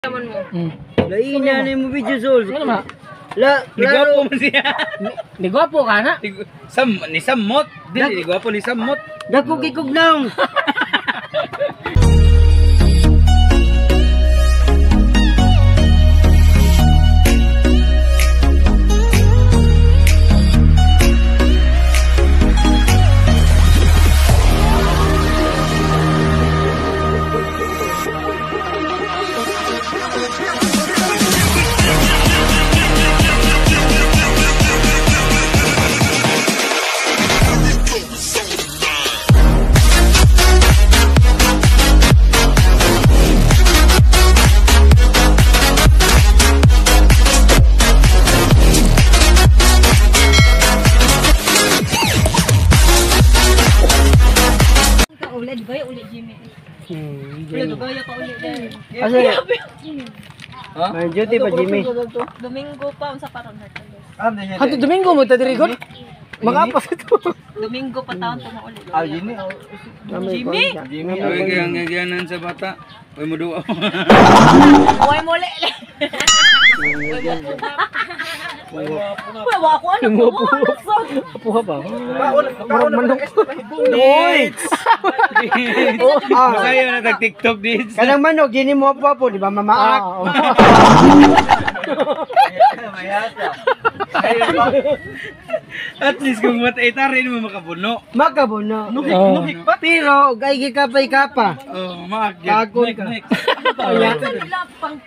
Naman mo. Laina na mo video sol. Ano ma? La, Ni gwapo klaro. man siya. Ni gwapo ka na. Sam ni Samot. Dili ni gwapo ni Samot. Dako kikugnaw. Ka ulit ba ulit Jimmy? Uli pa ulit din. Asa? May duty pa Jimmy. Domingo pa unsa pa ron Hercules. Hanto Domingo mo ta diri god. Makapas ito. Domingo pa taon to maulit. Ah, Jimmy. Jimmy. Jimmy, oy kay ang gagyanan sa bata. Oy mo duwa. Uy mo ulit. Uy, wa ko ano ko. Apuha pa. Murag manok. Uy. Masaya na tag TikTok dit. Kanang manok gini mo apo di ba mamaak? At least kung matay rin mo makabuno. Makabuno. Oh. Pero og ay gikapay kapa. Oh, maak gyud. Takon ka.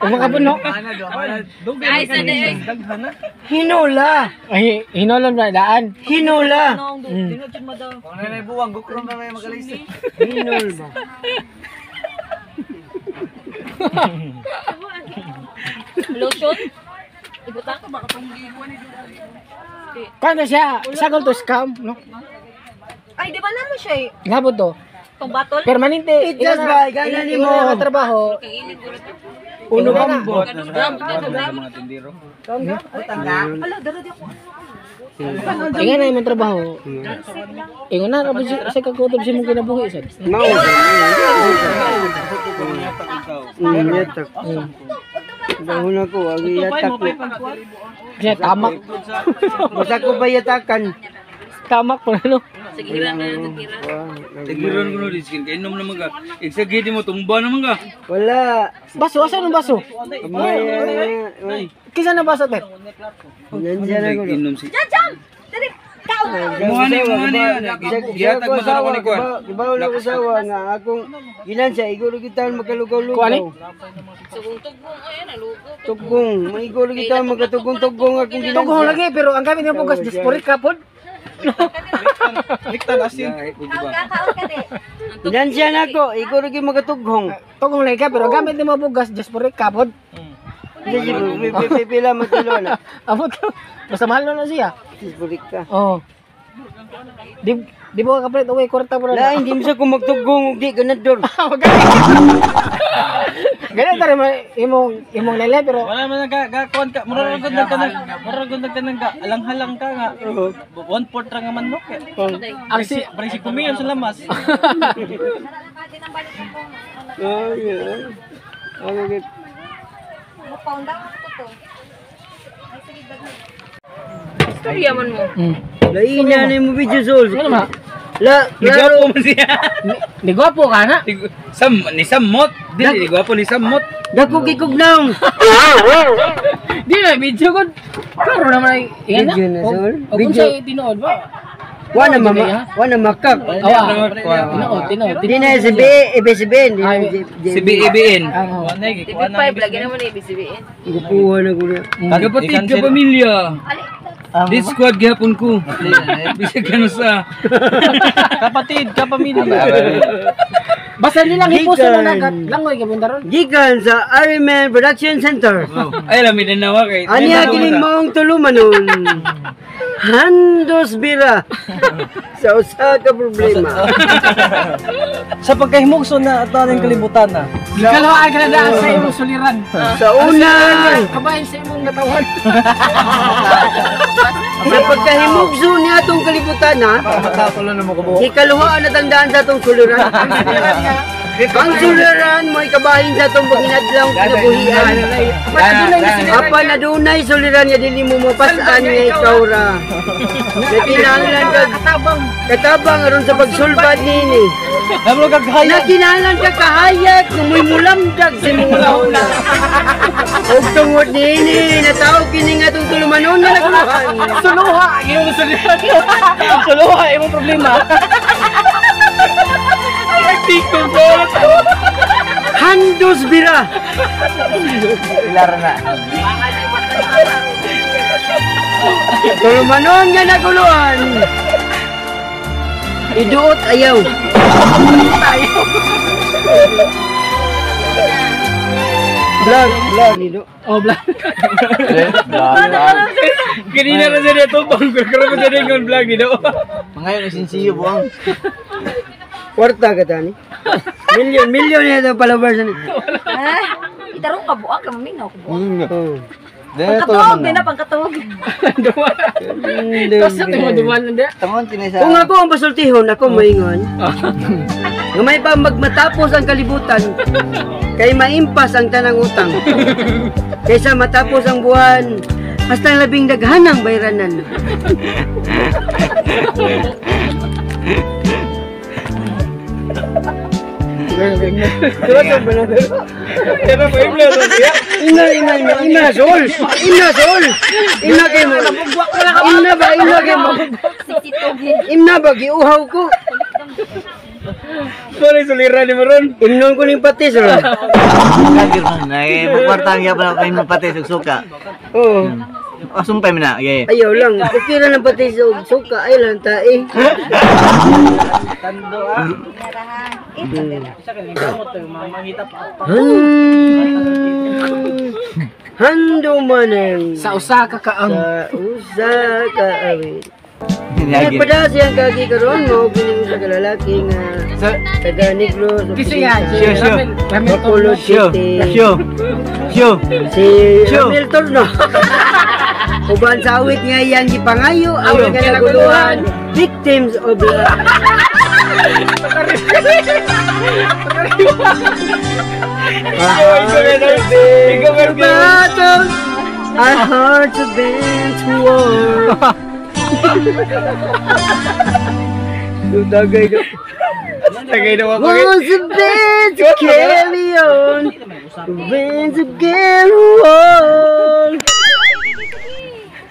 Makabuno. Ay sa day. Hinula. Ay, hinolon na daan. Hinula. Dinod jud mo daw. Hinul ba? Lotion. Ibutang ko baka tong Kano siya? Sagol to scam, no? Ay, di ba na mo siya eh? Labot to. Tong batol? Permanente. It just ba, gana ni mo. Ikaw na trabaho. Uno bambot. Mga tindero. Ala, dara di ako. Ingan na imong trabaho. Ingon na rabot sa kagutob sa imong kinabuhi sad. Mao. Yatak. Dahon ako, ang yatak ko. Siya tamak. Basta ko ba yatakan? Tamak po ano. Sige, hiram na lang, sige, hiram. Tigiron ko no diskin kay inom naman ka. Igsagidi mo tumba naman ka. Wala. Baso, asa nung baso? May, Kisa na baso te? Nandiyan ako. Inom si. Jam! Dali! Kaon! Muha ni, muha ni. Gihatag mo sa ako ni Kwan. Kibaw na ko sawa nga akong ginansya iguro kita magkalugaw-lugaw. Kuan eh? Sugong tugong ay nalugo. Tugong, maiguro kita magkatugong-tugong akong ginansya. Tugong lagi pero ang gamit nga bugas disporic ka pod. Kaon ka di. Ginansya na ako, iguro kita magkatugong. Tugong lagi ka pero ang gamit nimo bugas disporic ka pod. Hindi pipila magkilo na. Amot. Basta mahal na na siya. Disburik ka. Oh. Di ba ka kapalit uwi kwarta po La, na. hindi mo sa kung magtugong og di ganador. Ganun ta rin imong lele pero Wala man ka ga kuan ka mura gud nag kanang mura gud nag kanang ka alang-halang ka nga 1/4 ra nga manok eh. ang si Parang si kumiyan sa lamas. Ay, ay. Ano git? Mapaundang ako to. Ay, sige, daghan. Istorya man mo. Laina na mo video sol. Ano ma? La, Ni klaro. gwapo man siya. Ni gwapo ka na. Sam ni Samot. Dili ni gwapo ni Samot. Dako kikugnaw. Di na video ko. Klaro naman ay ingan na. Video na, O- sir. O kung Video. sa'yo tinuod ba? Wa na mama, wa na makak. Awa. Tinuod, tinuod. Di na SB, ABCB, di na Si BIBN. Ah, oo. TV5 lagi naman eh, BCBN. Gupuha na ko na. Kapatid ka pamilya. This squad gihapon ko. Bisag kano sa. Kapatid, kapamilya. Basta nilang hipuso na Gikan. nagat. Langoy ka punta ron. Gikan sa Ironman Production Center. Ay lami na nawa kay. Aniya kining maong tulumanon. Handos bira sa usa ka problema. Sa pagkahimugso na ato aning kalibutan na. Gikalawaan ka na daan sa imong suliran. Sa una, Kabahin sa imong natawan. sa pagkahimugso niya atong kalibutan ha. Ikaluhaan na tandaan sa atong suliran. Suliran nga. Ang suliran mo'y kabahin sa atong panginadlawng kinabuhian. Apan adunay suliran nga dili mo mapas-an nga ikaw ra. Nakinahanglan ka katabang aron sa pagsulbad niini. Nakinahanglan ka kahayag nga mo'y mulamdag sa imong una. Ug tungod niini nataw kini nga atong tulumanon nga naguluhan. Suluha, imong suliran. Suluha imong problema. Handos bira. Ilara na. Tulumanon nga naguluhan. Iduot ayaw. Vlog, vlog nido. Oh, vlog. Kanina ra siya dito, pang karon siya dingon vlog nido. Mangayon sinsiyo buang. Kwarta ka tani. Milyon, milyon na ito followers ni. Itarong ka buak, maminaw ko buak. Oh. Pangkatuog din na, pangkatuog. Tapos sa timo duman na. Tamon tinay sa. Kung ako ang basultihon, ako moingon. Nga may pa magmatapos ang kalibutan, kay maimpas ang tanang utang. Kaysa matapos ang buwan, hasta labing daghanang bayranan. Ina, ina, ina, ina, sol! Ina, sol! Ina kay mo. Ina ba, ina kay mo. Ina ba, giuhaw ko. Sorry, suliran ni Maron. Imnon ko ning patis, ron. Kagir man na eh magkwarta ang yapon kay mapatay sa suka. Oo. Asumpay man na. Okay. Ayaw lang. Okay ra ng patis og suka. Ay lang tae. Tando ah. Isa ka ning kamot to mangita pa. Hando manang Sa usa ka kaang. Sa usa ka awit. Nagpada siyang kagi karon mo kining usa ka lalaki nga taga Negros. Kasi nga, Sure, sure. Bacolod City. Sure. Sure. Si Ramil Torno. Uban sa awit nga iyang gipangayo, awit nga naguluhan, victims of love. Battles, our hearts have been to war. Tagay na. Tagay na ako. Was a bed to carry on, winds of get on.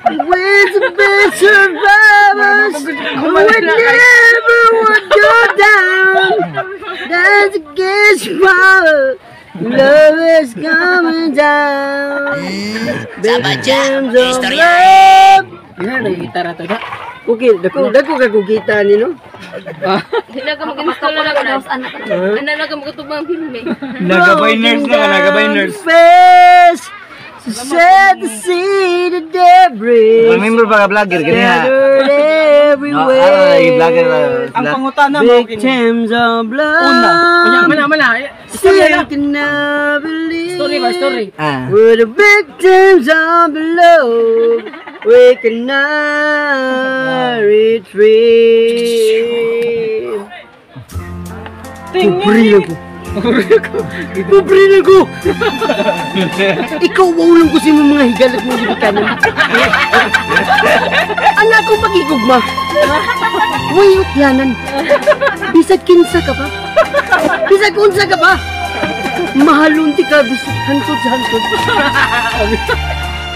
Winds of bed survivors who would never would go down. That's against power. Love is coming down. Victims of love. Yan, nagitara to na. Okay, dako dako ka kugita ni no. Hindi ka mag-install na lang. Ano na ka magkatubang filme. Nagabay nurse na ka, nagabay nurse. Face, so sad to see the debris Remember ba ka vlogger kaniya? scattered No, ay vlogger. everywhere. Ang pangutana mo kini. Victims of Una, love. mana, mana. Still cannot believe. Story ba, story? Ah. We're the victims of love. We cannot retreat. Pobre lang ko. Pobre lang ko. Ikaw, waulang ko sa imong mga higalat mong gibikanan. Ang akong pagigugma. Way utlanan. Bisag kinsa ka pa. Bisag unsa ka pa. Mahalon ti ka bisag hantod sa hantod.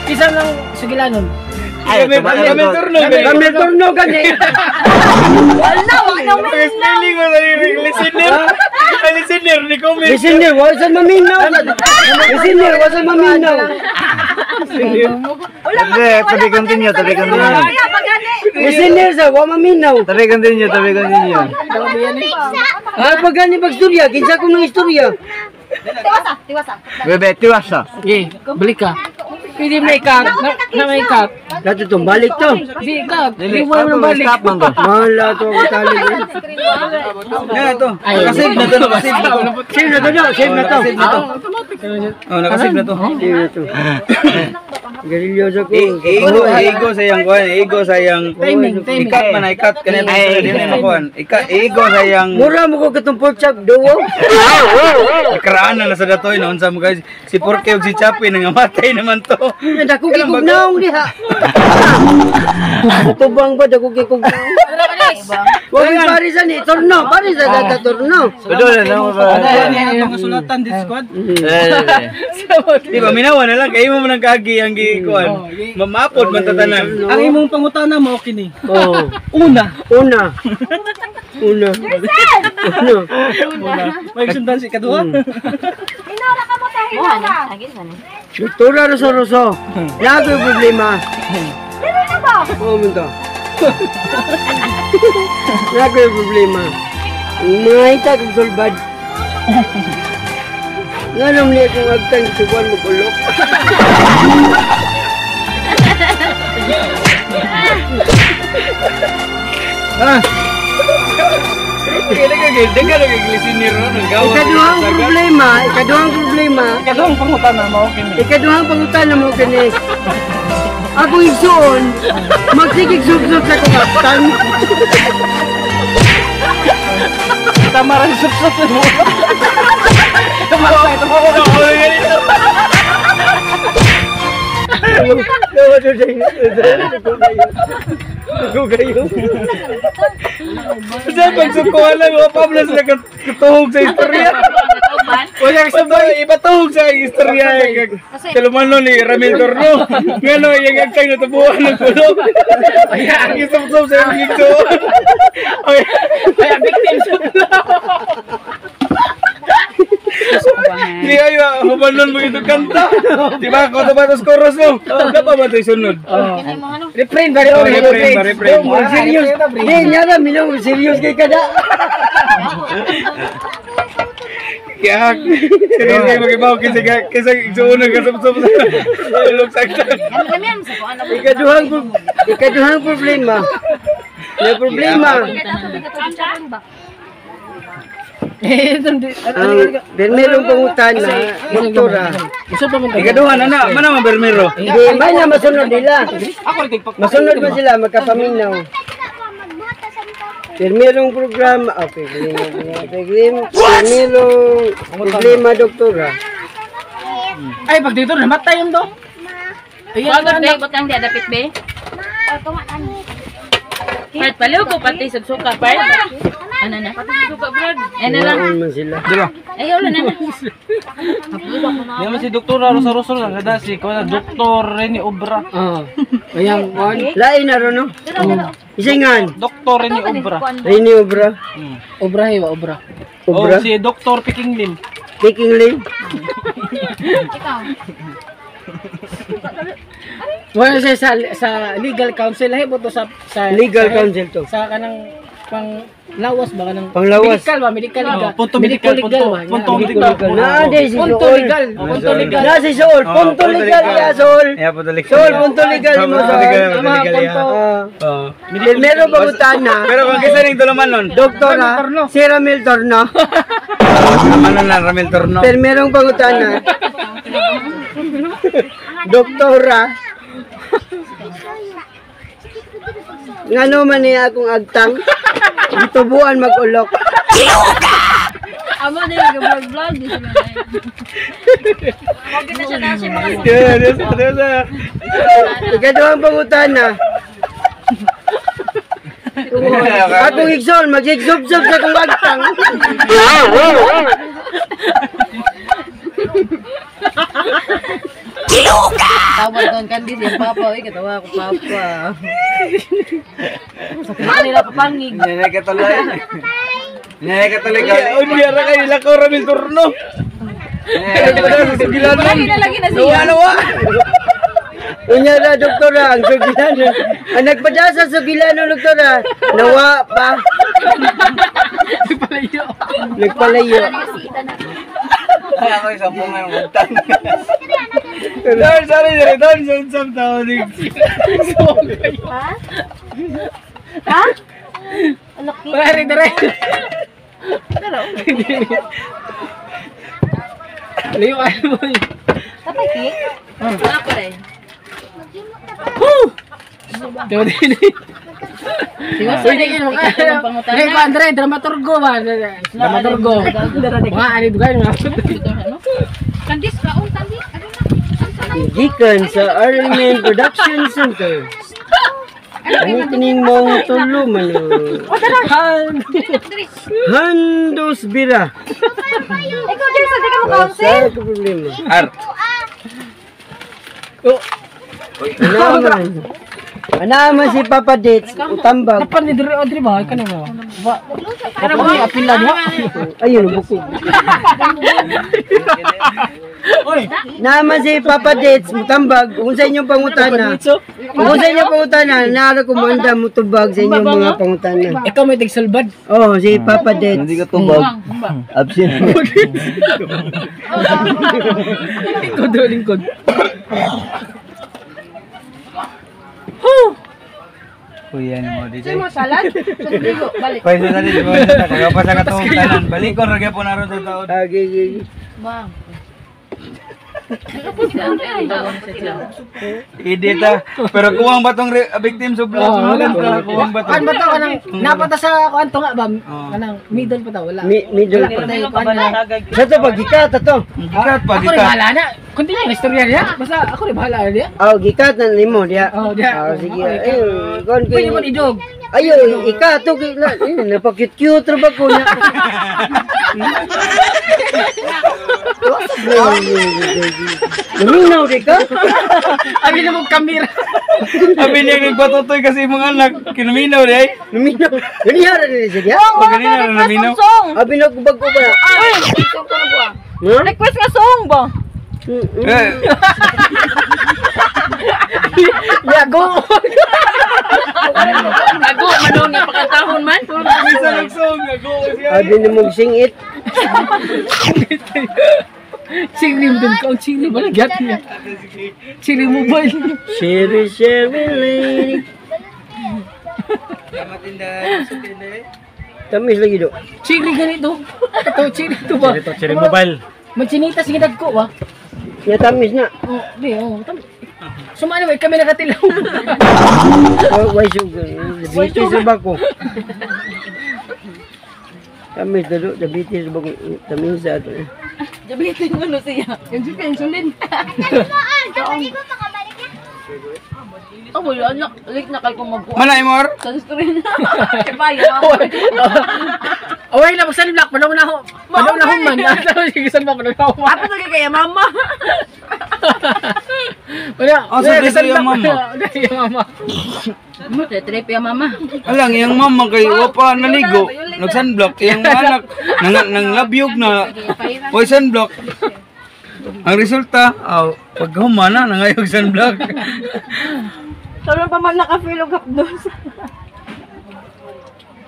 Isa lang sugilanon. Ay, Ramil Torno. Ramil Torno gani. Wala, wala mo. Feeling ko sa listener. Listener, ni comment. Listener, wasan maminaw. Listener, wasan maminaw. Hindi, tabi continue, tabi continue. Listener sa wa maminaw. Tabi continue, tabi continue. Ah, pag gani pag istorya, kinsa ko nang istorya. Tiwasa, tiwasa. Bebe, tiwasa. Okay, balik ka. Pwede may cut. Na may cut. Dato tong balik to. Di cut. Dili, Di mo nang balik. stop man to. Mahala to ang tali. Yan to. Nakasave na to, nakasave na to. Save na to, no? Save na to. Oh, nakasave na to. Save na to. Garilyo sa ko. Ego sayang kuan, ego sayang Timing, timing. Ikat man ikat kanina dili na makuan. Ika ego sayang Mura mo ko katong pork chop duo. Nakaraan na sa datoy no unsa mo guys si Porke ug si Chapi nangamatay naman to. Dako kay kog naong diha. Tubang ba dako kay kog naong? Wa mi parisan ni torno, parisan sa torno. Betul na mo ba. Ano itong kasulatan this squad? Di ba minawa na lang kay imo man ang kagi ang gikuan. Mamapod man tatanan. Ang imong pangutana mo okay ni. Oh. Una. Una. Una. Una. May sundan si kaduha. Hinara ka mo ta, hinara. Doktora Roso Roso. Lago yung problema. Dili na ba? Oo, munto. Lago yung problema. Ang mga hita kong sulbad. Nga naman niya kung agtang subuan mo kulok. Ah. Ikaduhang problema, ikaduhang problema. Ikaduhang pangutana mo kini. Ikaduhang pangutana mo kini. Ako igsuon, magsigig subsob sa kong Tama rin subsob mo. Tama rin ito. Ako kayo. Sa pagsukuhan lang, mga Pablo sila katuhog sa istorya. Wala ka sabay, ipatuhog sa istorya. Kalumanon ni Ramil Torno. Nga no, yung agtang natubuhan ng kulog. Ang isubsob sa iyong igsuon. Kaya victim subsob. Hindi ayo, humanon mo ito kanta. Di ba, Cotabatos chorus mo. Dapat ba ito'y sunod? Refrain ba? Refrain ba, refrain. Serious. Hindi, nyara, minong serious kay kada. Kaya, serious kayo mag-ibaw kaysa igsuon ang kasubsob sa ulog sa agtang. Ikaduhang problema. May problema. Ang bermerong pangutana, doktora. Ikaduhan na na, mana man bermero. Hindi, may na masunod nila. Masunod man sila, magkapaminaw. Bermerong programa, okay, bermerong problema, doktora. Ay, pag dito, namatay yung do. Wagod be, butang di adapit be. Part paliw ko pati sugsuka part. Ano na? Suka brad. Ano lang? Ay wala na. Di man si Doktor Rosa Rosa lang kada si ko na Doktor Rene Obra. Oo. Ayan, one. Lain na ron no. Isingan. Doktor Rene Obra. Rene Obra. Obra hiwa, obra. Obra. Oh, si Doktor Peking Lim. Peking Lim. Ikaw. Wala siya sa legal counsel ay boto sa legal counsel to. Sa kanang pang lawas ba kanang panglawas. Medical ba medical legal. Punto medical legal ba. Punto medical. Na di si Punto legal. Punto legal. Na si Sol, punto legal ya Sol. Ya punto legal. Sol punto legal mo Sol. Punto. Oo. Primero pangutana. Pero kung kisa ning tuluman nun? Doktora si Ramil Torno. Ano na Ramil Torno? Pero merong pangutana. Doktora. Ngano man niya akong agtang? Gitubuan mag-ulok. Amo din nag-vlog-vlog. Wag na siya na siya mga Ikaduhang pangutana. Akong igsol, mag-igsob-sob sa akong agtang. Tawag doon kandi siya papa, oy katawa ko papa. Sa kanila papangig. Nanay ka tuloy. Nanay ka tuloy. Oy, biyara kayo lakaw Ramil Torno. Lagi na lagi na siya. Nawa. Unya na doktora ang sugilano. Ang nagpadasa sa sugilano doktora, nawa pa. Nagpalayo. Nagpalayo. Ay, ako isang bunga ng utang. Sorry, sorry, sorry, sorry, sorry. Ha? Ha? Wala rin, dere. Layo kayo mo. Tapay cake? Wala pa rin. Ko Andre, dramaturgo ba? Dramaturgo. Mga ani dugay nga. Kandis kaon kandis. Gikan sa Ironman Production Center. Ano kining mong tulo man? Handos bira. Ikaw Jerson, di ka mo counsel. Sa problema. Ar. Oh. Ana man si Papa Dates, utambag. Kapan ni Dre Audrey ba? Kano ba? Ba. Kana mo apila niya. Ayun, bukog. Naman si Papa Dates, mutambag. Kung sa inyong pangutana. Kung sa inyong pangutana, naara ko manda mutubag sa inyong mga pangutana. Ikaw may tigsulbad. Oh, si Papa Dates. Hindi ka tubag. Absent. Lingkod do lingkod. Kuya ni mo DJ. Mo salad. Sundilo, balik. Pwede na din mo na kagapa sa katong tanan. Balikon ra gyapon aron sa taon. Ah, gi. Edit ah. Pero kuwang ba tong victim sa vlog? Kuwang ba Kan tong? ba to kanang napata sa kuan to nga ba? Kanang middle pa ta wala. Middle pa. Sa to pag gikat to. Gikat pa Ako rin gikat. bahala na. Continue ang istorya niya. Basta ako rin bahala niya. Oh, gikat na nimo diya. Oh, diya. Oh, sige. Ayun, kon Pwede mo idog. Ayo, ika to kay na. Napakute-cute ra ba ko na. Luminaw di ka? Abi na mo kamera. Abi niya nagpatutoy kasi imong anak kinuminaw di ay. Luminaw. Ganihara ni siya diya. Pag ganina ra naminaw. Song. Abi na ko bago ba? Ay, song ko na ba? Ha? Request nga song ba? Eh, Ya go. Ago manong nga pakatahon man. Bisa nagsong ago siya. Abi na mo singit. Chili mo din ka. Chili ba nagyat niya? Chili mobile. Sherry, Sherry lady. Tamis lagi do. Chili ganito. Ito chili to ba? Chili mobile. Magchinita sige dagko ba? Ya tamis na. Oh, di oh. Sumano eh, kami nakatilaw. Oh, why sugar? Diabetes sa bako. Tamis na do, diabetes sa bako. Tamis sa ato. Diabetes mo no siya. Yung insulin. Oh, wala na. Late na kay kung magkuha. Manay mor. Sunscreen. Kaya. Away na magsan black panaw na ho. Panaw na human. Sige san ba panaw na human. Apa to kay mama? Wala. Oh, so dito yung mama. Yung mama. Mo trip ya mama. Alang iyang mama kay wa pa naligo, nag sunblock iyang mga anak nang nang labyog na oy sunblock. Ang resulta, aw pag humana nangayog sunblock. Sobrang pa man naka-feel og hapdos.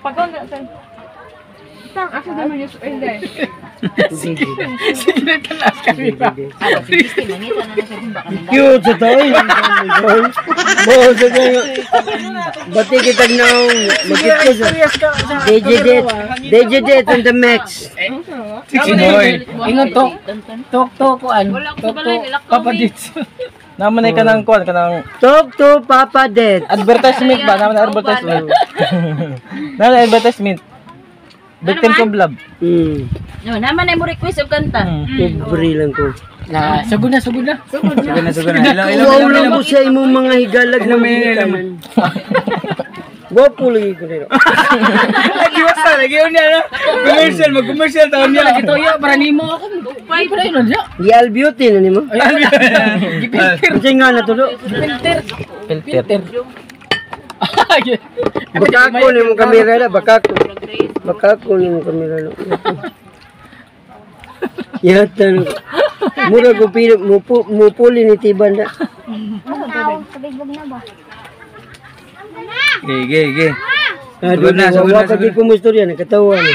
Pagkaon na sir. Tang asa naman yung hindi. Sige. Sige na talas kami ba. Cute sa to. Mo sa to. Bati kitag naong magkita sa DJ Det. DJ Det on the max. Sexy boy. Ingon tok. Tok to kuan. Tok to Papa Dits. Naman ay kanang kuan kanang Talk to Papa Det. advertisement ba? Naman ay advertisement. Naman ay advertisement. Victim of love. No, naman ay mo request og kanta. Pobre lang ko. Na, sugod na, sugod na. Sugod na, sugod na. Ilang ilang Wow ilang lang ko sa imong mga higalag na mga. Gwapo lagi ko nito. Lagi wasa lagi unya na. Commercial mag commercial taon niya. Ito yo para nimo ako. Ay, para yun niya. Real beauty na nimo. Gipilter. Kasi nga na to do. Filter. Filter. Filter. Baka ko ni mong kamera na, baka ko. Baka ko ni mong kamera na. Yata no. Mura ko pili, mupuli ni Tiban na. Ge ge ge. Ah, Sugod na, sugod na, Wala pa ko mo istorya, nakatawa ni.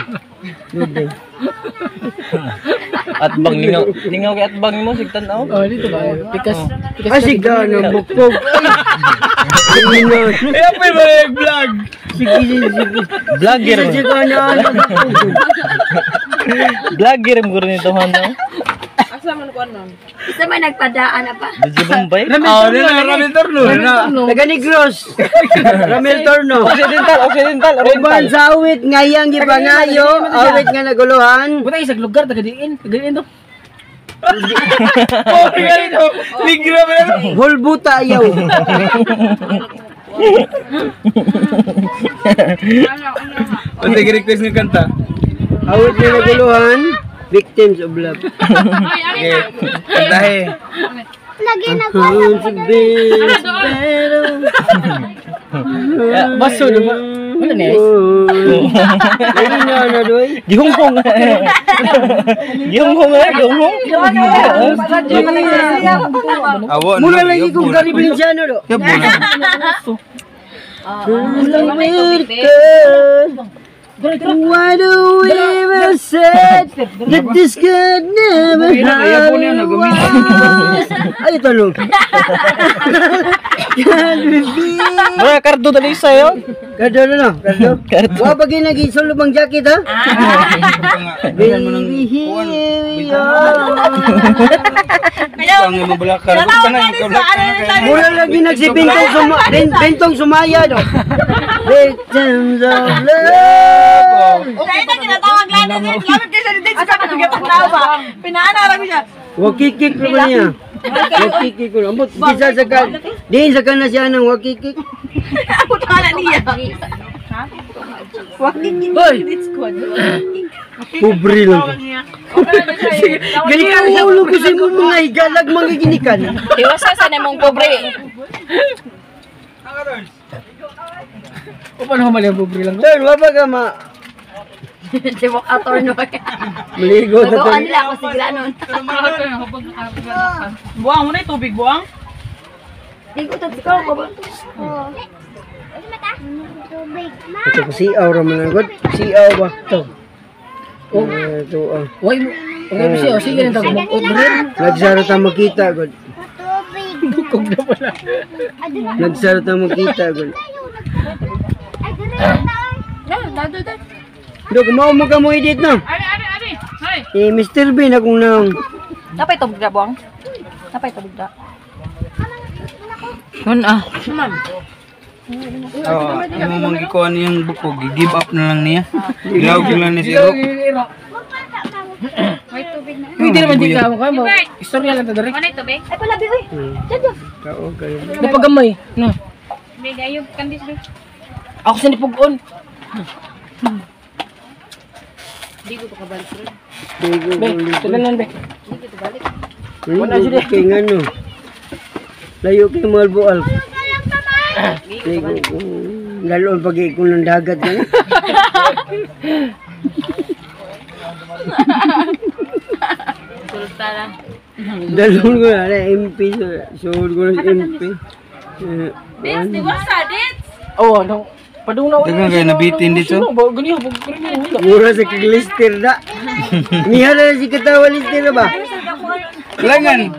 Duday. At bang ningaw. Ningaw kay at bang mo sig tan-aw. Oh, dito ba? Pikas. Pikas. Ah, sige na, bukog. Ay, ina. Eh apil ba vlog? Sige, sige, sige. Vlogger. Sige ka na, ano, bukog. Vlogger mo guro nito hano. Isa may nagpadaan na pa. DJ Bombay. Oh, Ramil Torno. Taga Negros. Ramil Torno. Occidental, Occidental, Uban Oriental. sa awit ngayang gipangayo, awit nga naguluhan. Buta isag lugar taga diin, taga diin to. Oh, ganito. Ligra ba na? Hulbuta ayaw. Pati request ng kanta. Awit nga naguluhan, victims of love. Okay. Kantahe. Baso di ba? Wala na eh. Lagi na na doy. Gihunghong. Gihunghong eh, gihunghong. Awo. Mura lagi kong Caribbean do. Why do we ever said that this could never happen? Ay, tanong. Can we be? Mga kardo dali sa'yo. Kardo na no? Kardo? Wa pa ginagisulog ang jacket ha? Baby, here we are. Ang mabalakar. Mura lagi nagsibintong sumaya do. Victims of love. Dahil na ginatawag lang na siya. Lamit kayo sa dito sa pagkakatawa. Pinaanarap niya. Wakikik ko ba niya? Wakikik ko. Ambot, bisa sa ka. Diin sa ka na siya ng wakikik. Ako tala niya. Hoy. Pobre lang. Gani ang ulo ko sa imong mga higalag mga ginikan. Iwasa sa namong pobre. O paano humali ang pobre lang? Sir, wa ba ka ma... Si walk out or no. Maligo na Nagawa to. nila ako sigla nun. Buang mo na yung tubig, buang. Di ko tatikaw ko ba? Ito ko si Aura man ang god. Si Aura ba? Ito. Oh, ito ah. Why mo? Okay siya, sige na tag mag-order. Nagsara ta makita god. Bukog na pala. Nagsara ta makita god. Dok, mao mo ka mo edit no? Eh, Mr. Bean akong nang. Napay tubig na buang? Napay tubig na. Oh, yung mga gikuha niyang buko, give up na lang niya. Ilawag lang niya si Rock. Pwede naman din ka mo ka mo. Istorya lang ta dire. Ay pala bi oy. Kao kayo. Napagamay. No. Ako sa nipugon. Be, tulan be. Wala siya kay ngano. Layo kay mga bual. Lalo pag ikon ng dagat na. Dalon ko na, MP. Suod ko na sa MP. Oh, no. Padung na. Dagan kayo nabitin dito. Gani gani. Mura sa kaglister na. Nihara si katawa lister ba? Langan.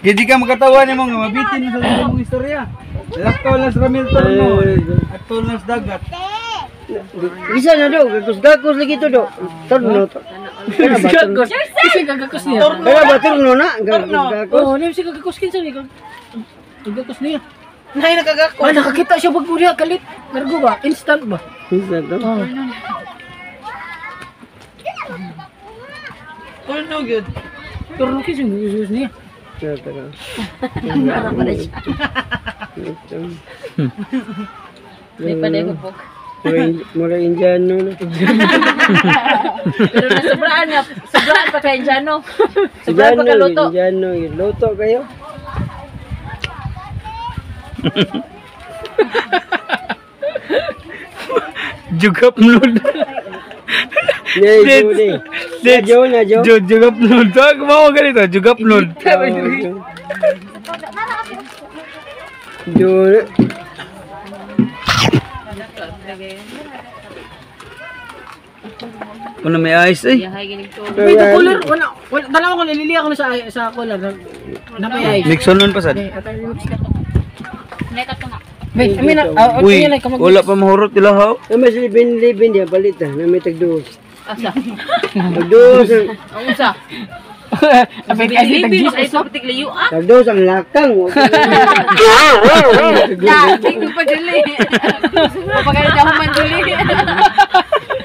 Gidi ka makatawa ni mo nga mabitin sa imong istorya. Lakaw lang sa Ramil Torno. At lang sa dagat. Bisa na do, gakos-gakos lagi to do. Torno to. Gagakos. Kasi gagakos niya. Kaya ba torno na? Gakos-gakos. Oh, niya si gagakos kinsa ni gagakos niya. Nay nakagakos. Ah, nakakita siya pag niya kalit. Nargo ba? Instant ba? Bisa to. Oh. Turno gyud. Turno kinsa gagakos niya. Tara, tara. Di pa na hubog. Mura Indiano na. Pero nasobraan nga, sobraan pa kay Indiano. Sobraan pa Indiano, kaluto. Indiano, luto kayo. Jugap load. Na, Jo, na, Jo, na, Jo. Jugap load. Tawag mo ganito, jugap load. Jo. Kuna may ayos eh. Wait, the cooler wala wala dalawa ko nilili ako na sa cooler. Napay ice. Mixon nun pa sad. Wait, I mean, Uy, wala pa mahurot ila haw. Na mas libin-libin diya palit ah, na may tagduos. Asa? Tagduos. Ang usa. Apay kasi tag-gis Ay, tiglayo ah. Tagdos ang lakang. Tingko pa Julie. Papagalit ako man Julie.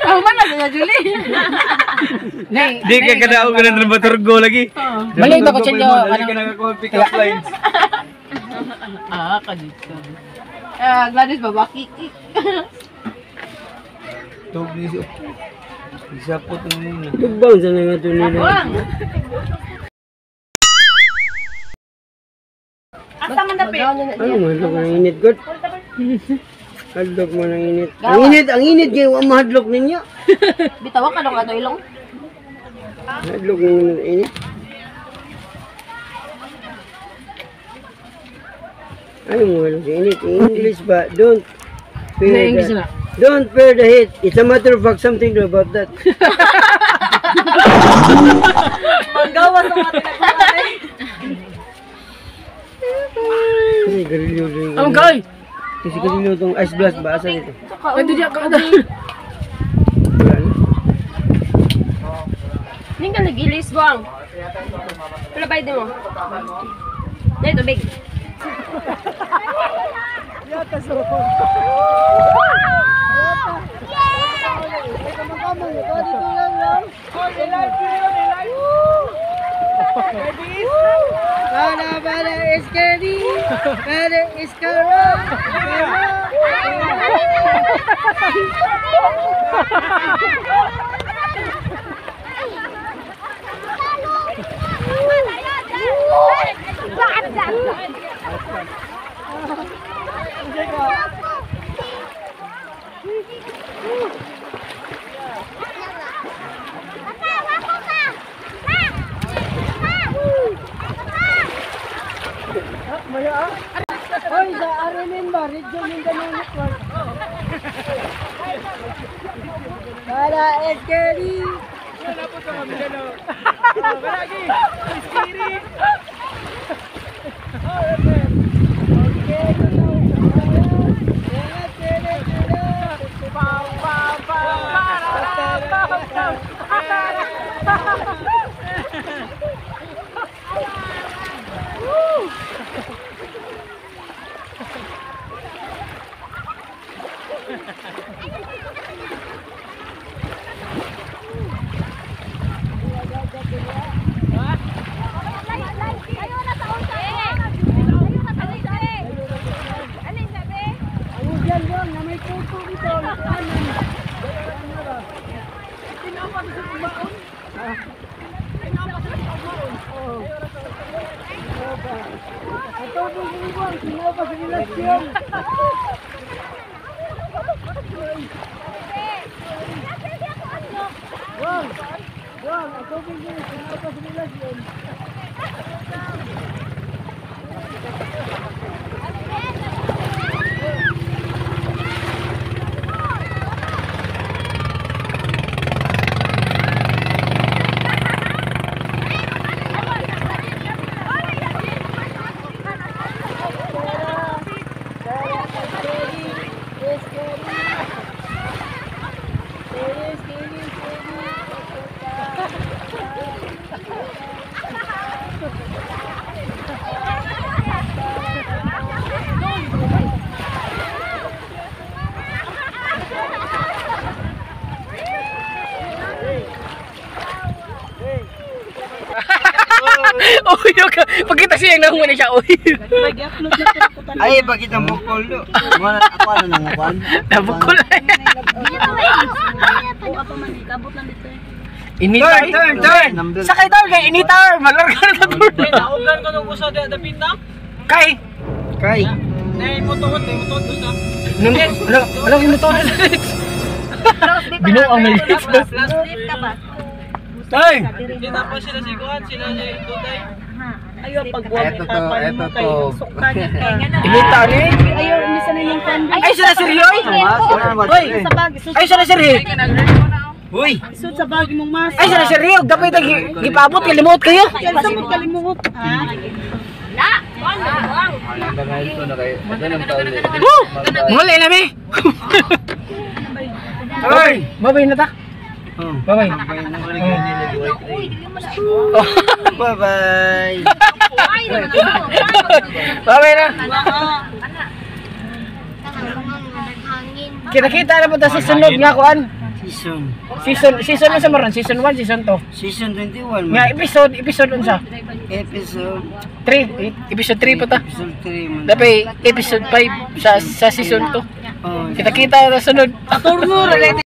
Ako man na Julie. Di ka kadaog ka ng dramaturgo lagi. Mali ito ko siya. Dali ka nakakuha pick up lines. Ah, kadito. Ah, Gladys babaki. Tug ni siya. Isapot na muna. Tubang sa nga ito nila. Asa man dapit? Ano mahadlok ng init god? Hadlok mo ng init. Ang init kayo ang mahadlok ninyo. Bitawan ka dong ato ilong. Hadlok ng init. Ano mo hadlok sa init? English ba? Don't fear the, don't fear the heat. It's a matter of fact something to about that. Manggawas ang mga tinagpapalay. Kasi garilyo doon. Ang kay. Kasi garilyo itong ice blast ba? Asa dito? Ay, di ka Wala na. Hindi ka nag-ilis, Buang. Wala ba mo? Dahil tubig. Para para iskari, para iskara. Hoy, sa Arinin ba? Region Mindanao Network. Para iskari. Uy, pagkita siya nang na siya. Uy. Ay, bakit ang bukol do? Ako ano nang upan? Nabukol. Inita. Turn, turn, turn. Sakay daw kay inita, malarga na to. Naugan ko nung usa di dapit na. Kay. Kay. Nay mo tuod, nay mo tuod usa. Wala, wala yung motor. Binuang may Sleep ka ba? Tay. Di tapos sila si Kuan, sila ni Duday. Eto to, eto to. Inita ni. Ay, sila si Rioy. Hoy. Ay, sila si Rioy. Uy! Ay, sila si Rioy. Dapat gipaabot kalimot kayo. Woo! Muli na mi. Turn! Mabay na ta. Oh. Bye-bye. Bye na. Uy, dili mo na. Bye-bye. Ay, Bye-bye na. Kita-kita na po ta sa sunod nga kuan. Season. Season unsa man ron? Season 1, season 2. Season 21 Nga man. episode unsa? Episode 3, episode 3 pa ta. Episode 3 man. Dapat episode 5 sa season 2. Oh. Kita-kita na sunod. Turno ra.